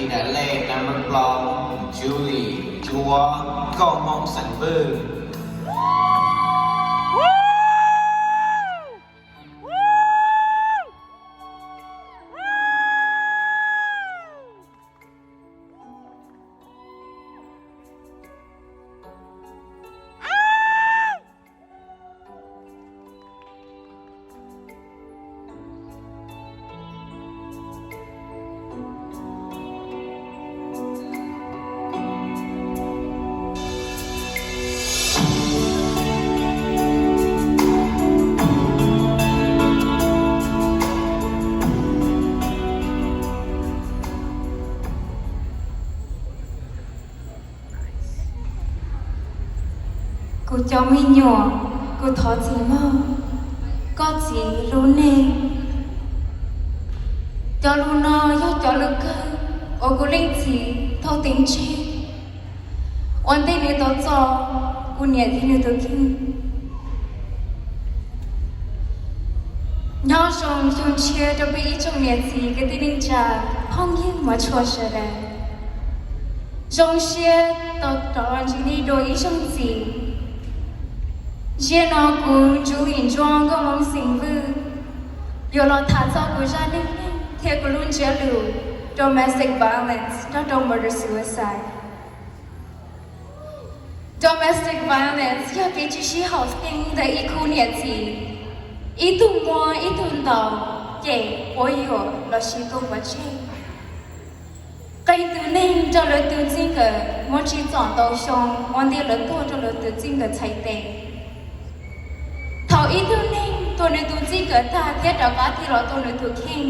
Nyiam lej number plaub, Julie Ntsuab, nkauj Hmoob xeem Vwj. Kuv cov me nyuam, kuv thov txim mog, koj txiv hlub nej. Cov lus no yog cov lus kawg uas kuv leej txiv tau teev tseg ua ntej nws tau txo kuv niam thiab nws tus kheej. Nyob zoo xyoo tshiab rau peb ib tsoom niam txiv kwv tij neej tsa, phooj ywg mos tshua sawv daws. Zoo siab tau rov los ntsib nej dua ib zaug ntxiv. Ziag no kuv Ntsuab Ntsuab nkauj Hmoob xeem Vwj yuav los tham txog kuv zaj neej neeg thiab kuv lub ntsiab lus domestic violence nrog rau murder suicide. Domestic violence yog kev tsis sib haum xeeb ntawm ib khub niam txiv, ib tug muab ib tug ntaus, cem, quab yuam lossis tua pov tseg. Qee tus neeg rau lawv tus txij nkawm muaj tsis txog ntau xyoo ua ntej lawv tuag rau lawv tus txij nkawm txhais tes. Thaum ib tug neeg tua nws tus txij nkawm tag thiab rov qab tig los tua nws tus kheej,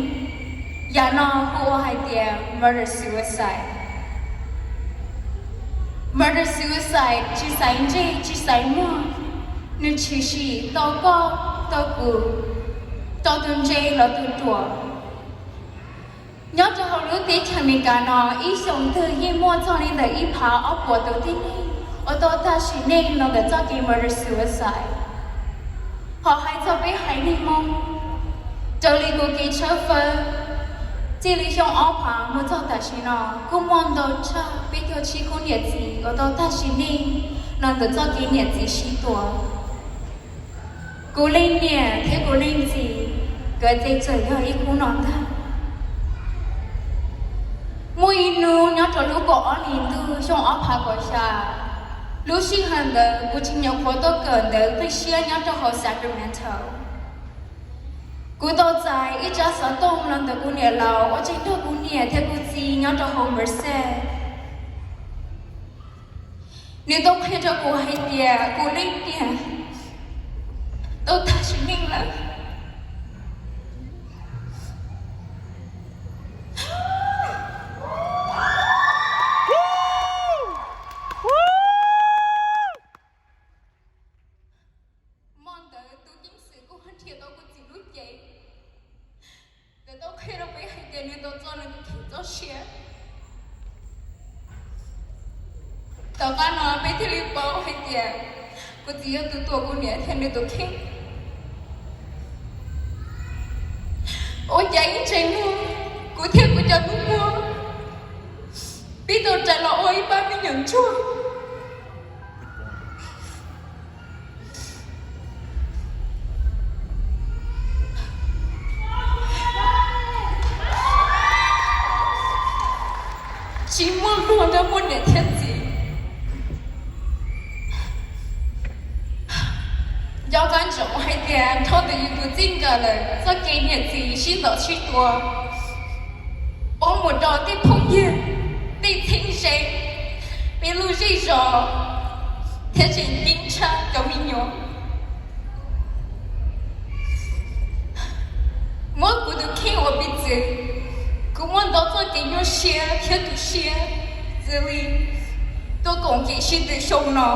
yam no hu ua hais tias murder suicide. Murder suicide tsis xaiv ntsej tsis xaiv muag, nws tshwm sim tau koj, tau kuv, tau tus ntse los tus ruam. Nyob rau hauv lub teb chaws Amelikas no ib xyoos twg yeej muaj txog li ntawm ib phav ob puas tus tib neeg uas tau tag sim neej los ntawm txoj kev murder suicide. Ho hais txog peb haiv neeg Hmoob, raws li kuv kev tshawb fawb, txij li xyoo ob phav mus txog tam sim no kuj muaj ntau tshaj peb caug tsib khub niam txiv uas tau tag sim neej los ntawm txoj kev niam txiv sib tua. Kuv leej niam thiab kuv leej txiv, nkawd ces txawm yog ib khub no ntag. Muaj ib hnub nyob rau lub kaum ob hlis ntuj xyoo ob phav kaum xya, lub sij hawm ntawd kuv tsis nyuam qhuav tuaj kawm ntawv qib siab nyob rau hauv Sacramento. Kuv tau txais ib tsab xov tooj los ntawm kuv niam laus uas tseem nrog kuv niam thiab kuv txiv nyob rau hauv Merced. Nws tau qhia rau kuv hais tias kuv leej niam tau tag sim neej lawm. Hmo ntawd tus ceev xwm kuj ho nrhiav tau kuv txiv lub cev. Nkawd tau qhia rau peb hais tias nws tau txo nws tus kheej txoj sia. Tom qab no peb thiaj li paub hais tias kuv txiv yog tus tua kuv niam thiab nws tus kheej. Ua cas ib ntsis no kuv thiab kuv cov tub muam peb tau rais los ua ib pab me nyuam ntsuag. Tsis muaj hluas nrog muaj niam thiab txiv. Nco qab ntsoov hais tias dhau ntawm yus tus txij nkawm lawm txoj kev niam txiv sib ntaus sib tua, poob mus rau tej phooj ywg, tej txheeb ze, peb lub zej zos, thiab tseem ceeb tshaj cov me nyuam. Muab kuv tus kheej ua piv txwv, kuv muaj ntau txoj kev nyuaj siab thiab tu siab, xws li tuaj koom kev sib tw xyoo no.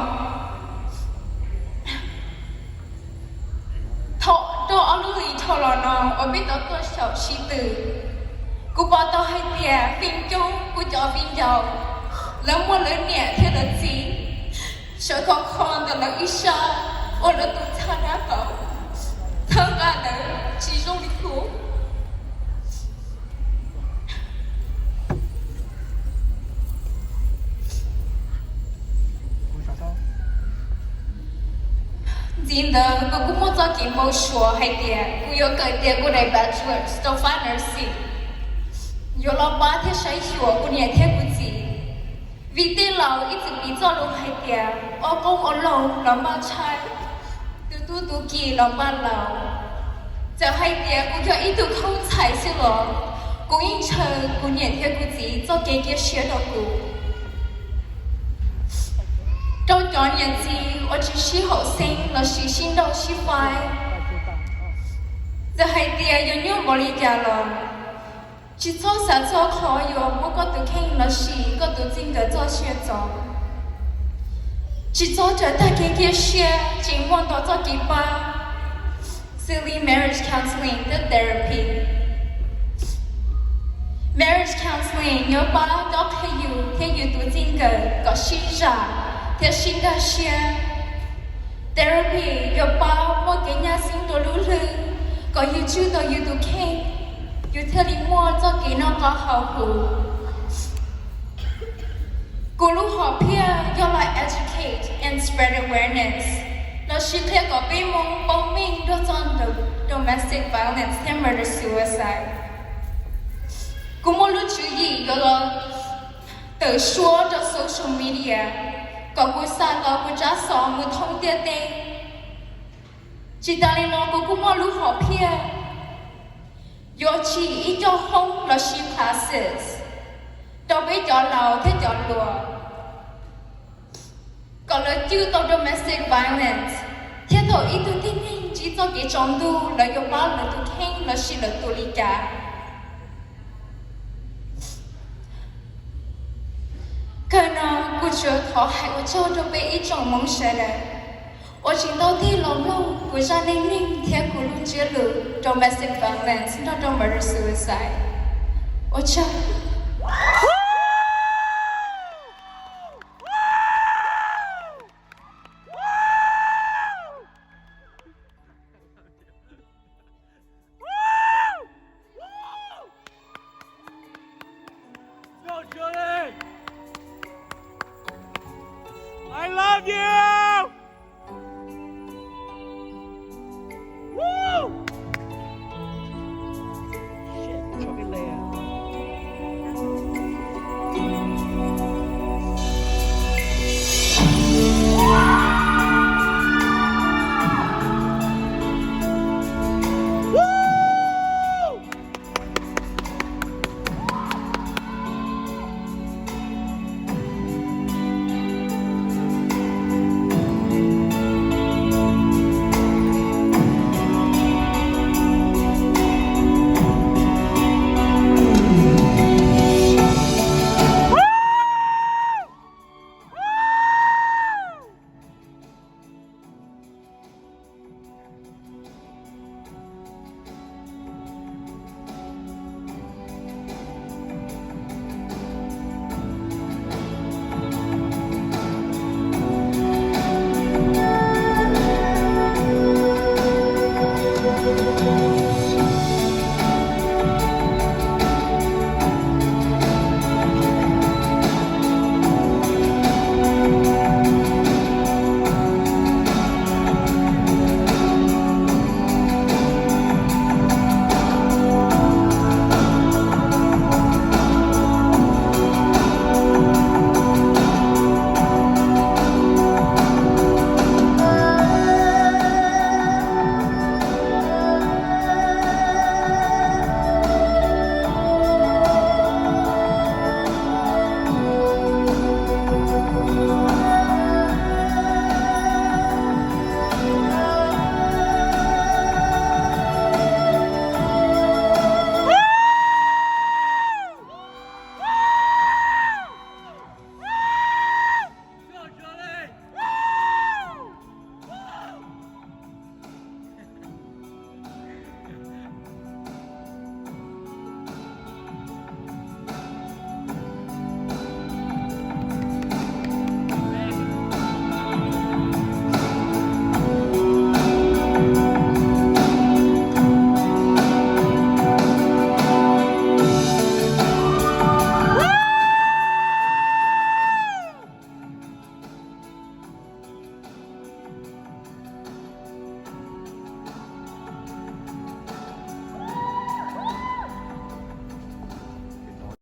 Thaum rau ob lub hlis dhau los no uas peb tau tuaj xyaum sib tw, kuv pom tau hais tias feem coob kuv cov viv ncaus lawv muaj lawv niam thiab lawv txiv sawv khov kho ntawm lawv ib sab ua lawv tus txhab dab qau, txhawb nqa lawv tsis zoo li kuv. Txij ntawd kuv kuj muaj txoj kev npau suav hais tias kuv yuav kawm tias kuv daim bachelor's rau fab nursing yuav los pab thiab saib xyuas kuv niam thiab kuv txiv, vim tej laus ib txwm piv txoj lus hais tias ua qoob ua loo los npaj tshaib, tus tub tus ki los npaj laus. Txawm hais tias kuv yog ib tug khaub ntxhais xwb los kuv yeej ntshaw kuv niam thiab kuv txiv txoj kev cia siab rau kuv. Rau cov niam txiv uas tsis sib haum xeeb lossis sib nrauj sib faib, txawm hais tias yuav nyuaj npaum li cas los tsis txhob xav txog qhov yuav muab koj tus kheej lossis koj tus txij nkawm txoj sia txo. Tsis txhob raws tag kev cia siab, tseem muaj ntau txoj kev pab, xws li marriage counseling thiab therapy. Marriage counseling yuav pab koj qhia yus thiab yus tus txij nkawm kom sib zam thiab sib nkag siab. Therapy yuav pab muaj kev nyab xeeb rau lub hlwb kom yus tswj tau yus tus kheej, yus thiaj li muaj txoj kev noj qab haus huv. Kuv lub hom phiaj yog los educate and spread awareness lossis qhia kom peb Hmoob paub meej nrog txog domestic violence thiab murder suicide. Kuv muaj lub tswv yim yuav los tawm suab rau social media kom kuv xa tau kuv tsab xov mus thoob ntiaj teb. Tsis tas li no kuv kuj muaj lub hom phiaj yuav tsim ib co hoob lossis classes rau peb cov laus thiab cov hluas kom lawv cwj tau domestic violence, thiab thaum ib tug tib neeg ntsib txoj kev tsaus ntuj lawv yuav pab lawv tus kheej lossis lawv tus li cas. Kawg no kuv tsuas thov hais ua tsaug rau peb ib tsoom Hmoob sawv daws uas tseem tau tig los mloog kuv zaj neej neeg thiab kuv lub ntsiab lus domestic violence nrog rau murder suicide. Ua tsaug.